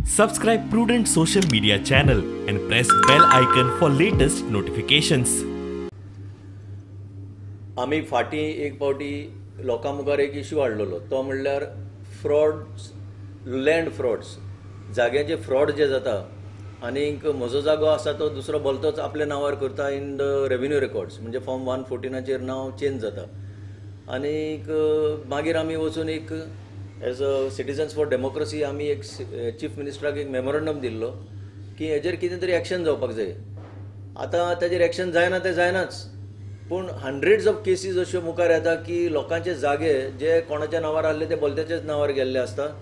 Subscribe Prudent Social Media channel and press bell icon for latest notifications. आमी फाटीं एक पावटी लोकां मुखार एक इशू हाडलेलो, तो म्हणल्यार फ्रॉड्स, लँड फ्रॉड्स, जाग्याचे फ्रॉड जे जाता आनीक म्हजो जागो आसा तो दुसरो भलतोच आपल्या नांवार करता इन the revenue records, म्हणजे फॉर्म 114चेर नांव चेंज जाता. आनीक मागीर आमी वचून एक as a citizens for democracy आमी एक चीफ मिनिस्टराक एक मेमोरंडम दिल्लो की हेजेर कितें तरी एक्शन जावपाक जाय. आतां ताजेर एक्शन जायना तें जायनाच, पूण हंड्रेड्स ऑफ केसीस अश्यो मुखार येता की लोकांचे जागे जे कोणाच्या नांवार आहले ते भलत्याच्याच नांवार गेल्ले आसता.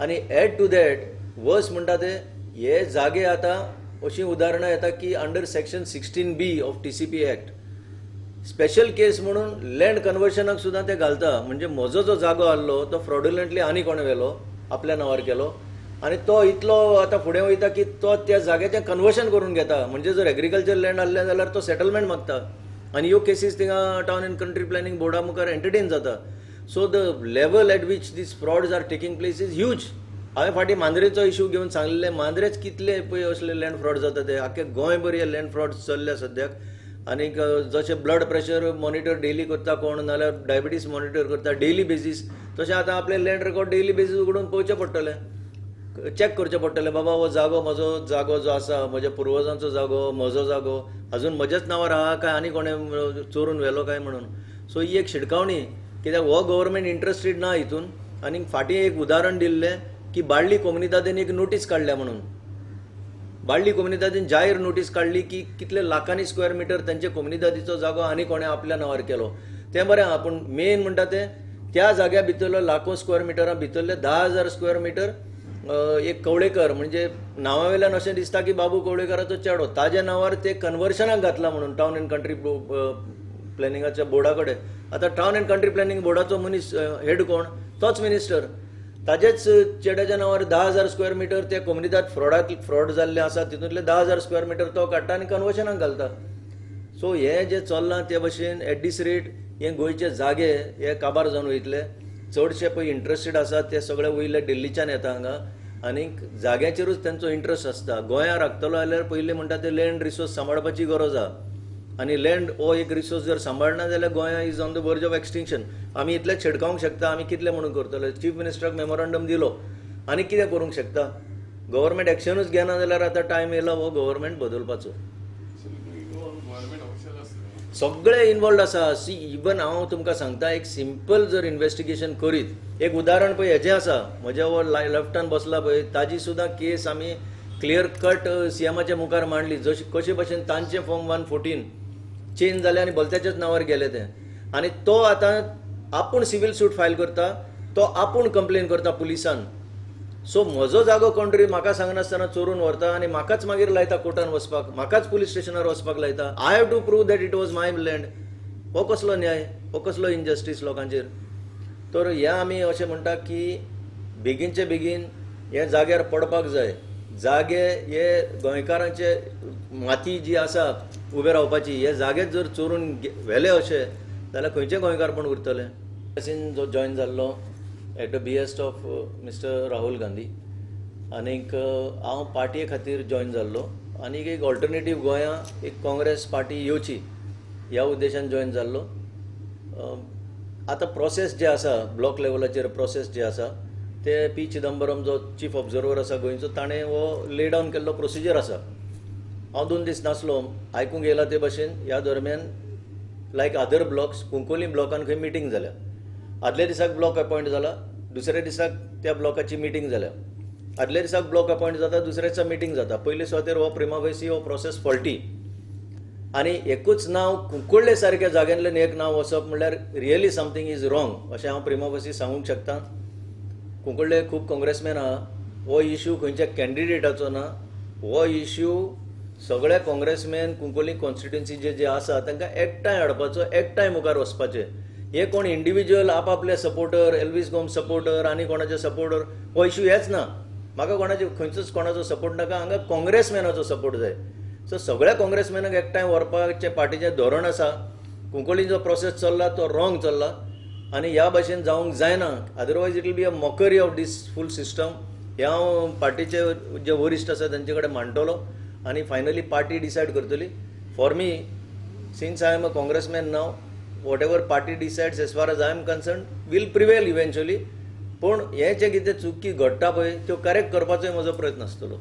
आनी एड टू that वर्स म्हणटा ते हे जागे आतां अशीं उदाहरणां येता की under section 16B of TCP act special case म्हणून लँड कन्वर्शनाक सुद्दां ते घालता. म्हणजे म्हजो जो जागो आहलो तो फ्रॉड्युलंटली आनी कोणें व्हेलो, आपल्या नांवार केलो आनी तो इतलो आतां फुडें वयता की तो त्या जाग्याचें कन्वर्शन करून घेता. म्हणजे जर एग्रीकल्चर लँड आहलें जाल्यार तो सेटलमेंट मागता आनी ह्यो केसीस थिंगा टावन एंड कंट्री प्लॅनिंग बोर्डा मुखार एंटरटेन जाता. So the level at which these frauds are taking place is huge. हांवें फाटीं मांद्रेचो इशू घेवन सांगलें, मांद्रेच कितले पळय असले लँड फ्रॉड जाता ते, आख्खे गोंयभर हे लँड फ्रॉड चल्ल्या सद्याक. आनीक जशें ब्लड प्रेशर मॉनिटर डेली करता कोण, नाल्यार डायबिटीज मॉनिटर करता डेली बेजीस, तशें आतां आपलें लँड रेकॉर्ड डेली बेजीस उगडून पळोवचें पडटलें, चॅक करचें पडटलें, बाबा हो जागो म्हजो जागो जो आसा म्हज्या पुर्वजांचो जागो, म्हजो जागो अजून म्हज्याच नांवार आहा काय आनी कोणें चोरून व्हेलो काय म्हणून. सो ही एक शिटकावणी, कित्याक हो गव्हर्मेंट इंट्रस्टेड ना हितून. आनी फाटीं एक उदाहरण दिल्लें की बाळ्ळी कोमुनिदादीन एक नोटीस काडल्या म्हणून, बाळ्ळी कोमुनिदादीन जाहीर नोटीस काडली की कितले लाखांनी स्क्वेअर मिटर तांचे कोमुनिदादीचो जागो आनी कोणें आपल्या नांवार केलो. तें बरें आहा, पूण मेन म्हणटा तें त्या जाग्या भितरलो लाखो स्क्वेअर मिटरां भितरले 10,000 स्क्वेअर मिटर एक कवळेकर, म्हणजे नांवा वयल्यान अशें दिसता की बाबू कवळेकराचो चेडो, ताज्या नांवार ते कन्वर्शनाक घातला म्हणून टावन एंड कंट्री प्लॅनिंगाच्या बोर्डा कडेन. आतां टावन एंड कंट्री प्लॅनिंग बोर्डाचो मनीस हेड कोण, तोच मिनिस्टर, ताजेच चेड्याच्या नांवार 10,000 स्क्वेअर मिटर त्या कोमुनिदाद फ्रॉड जाल्ले आसा तितूंतले 10,000 स्क्वेअर मिटर तो काडटा आनी कन्वर्शनाक घालता. सो हें जें चल्लां ते भशेन एट दीस रेट हे गोंयचे जागे हे काबार जावन वयतले. चडशे पळय इंट्रस्टेड आसा ते सगळे वयले दिल्लीच्यान येता हांगा आनीक जाग्याचेरूच तेंचो इंट्रस्ट आसता. गोंया राखतलो जाल्यार पयलीं म्हणटा ते लँड रिसोर्स सांबाळपाची गरज आहा आनी लँड हो एक रिसोर्स जर सांबाळना जाल्यार गोंया is on the verge of extinction. आमी इतलें छिडकावंक शकता, आमी कितलें म्हणून करतले. चीफ मिनिस्टराक मेमोरंडम दिलो आनी कितें करूंक शकता, गव्हर्मेंट एक्शनूच घेना जाल्यार आतां टायम येयला हो गव्हर्मेंट बदलपाचो. सगळे इनवॉल्ड आसा. सी इवन हांव तुमकां सांगता, एक सिंपल जर इन्वेस्टिगेशन करीत, एक उदाहरण पळय हेजें आसा, म्हज्या हो लेफ्टान बसला पळय ताजी सुद्दां केस आमी क्लियर कट सीएमाच्या मुखार मांडली, जशी कशे भशेन तांचें फॉर्म 114 चेंज जालें आनी भलत्याच्याच नांवार गेलें तें. आनी तो आतां आपूण सिवील सूट फायल करता, तो आपूण कंप्लेन करता पुलिसान. सो म्हजो जागो कोण तरी म्हाका सांगनासतना चोरून व्हरता आनी म्हाकाच मागीर लायता कोर्टान वचपाक, म्हाकाच पुलीस स्टेशनार वचपाक लायता. I have to prove that it was my land. हो कसलो न्याय, हो कसलो इनजस्टीस लोकांचेर. तर हें आमी अशें म्हणटा की बेगीनचे बेगीन हे जाग्यार पडपाक जाय. जागे हे गोंयकारांचे माती जी आसा उबे रावपाची, हे जागेच जर चोरून व्हेले अशे जाल्यार खंयचे गोंयकारपण उरतलें. जो जॉयन जाल्लो at the behest of mister Rahul Gandhi, आनीक हांव पार्टये खातीर जॉयन जाल्लो आनीक एक ऑल्टरनेटीव गोंया एक काँग्रेस पार्टी येवची ह्या उद्देशान जॉयन जाल्लो. आतां प्रोसेस जे आसा ब्लॉक लेवलाचेर प्रोसेस जे आसा ते पी चिदंबरम जो चीफ ऑब्जर्वर आसा गोंयचो ताणें हो ले डावन केल्लो प्रोसिजर आसा. हांव 2 दीस नासलो, आयकूंक येयला ते भशेन ह्या दरम्यान लायक अदर ब्लॉक्स कुंकोली ब्लॉकान खंय मिटींग जाल्या, आदल्या दिसाक ब्लॉक अपॉयंट जाला, दुसऱ्या दिसाक त्या ब्लॉकाची मिटींग जाल्या, आदल्या दिसाक ब्लॉक अपॉयंट जाता, दुसऱ्या दिसा मिटींग जाता. पयले सुवातेर हो प्रिमाफेसी हो प्रोसेस फॉल्टी आनी एकूच नांव कुंकळ्ळे सारक्या जाग्यांतल्यान एक नांव वचप म्हणल्यार रियली समथींग is wrong अशें हांव प्रिमाफेसी सांगूंक शकता. कुंकळ्ळे खूब काँग्रेसमॅन आहा, हो इश्यू खंयच्या कॅन्डिडेटाचो ना, हो इश्यू सगळे काँग्रेसमॅन कुंकोली कॉन्स्टिट्युएन्सी जे जे आसा तांकां एकठांय हाडपाचो, एकठांय मुखार वचपाचें. हे कोण इंडिविज्युअल आपआपले सपोर्टर, एल्वीस गोम्स सपोर्टर आनी कोणाचे सपोर्टर, हो इश्यू हेच ना. म्हाका कोणाचे खंयचोच कोणाचो सपोर्ट नाका, हांगा काँग्रेसमॅनाचो सपोर्ट जाय. सो सगळ्या काँग्रेसमॅनाक एकठांय व्हरपाचें पार्टीचें धोरण आसा. कुंकोली जो प्रोसेस चल्ला तो रॉंग चल्ला आनी ह्या भाशेन जावंक जायना, otherwise it will be a mockery of this full system. हें हांव पार्टीचे जे वरिश्ठ आसा तांचे कडेन मांडटलो आनी फायनली पार्टी डिसायड करतली. For me, since I am a congressman now, whatever party decides as far as I am concerned will prevail eventually. पूण हें जें कितें चुकी घडटा पळय त्यो करेक्ट करपाचोय म्हजो प्रयत्न आसतलो.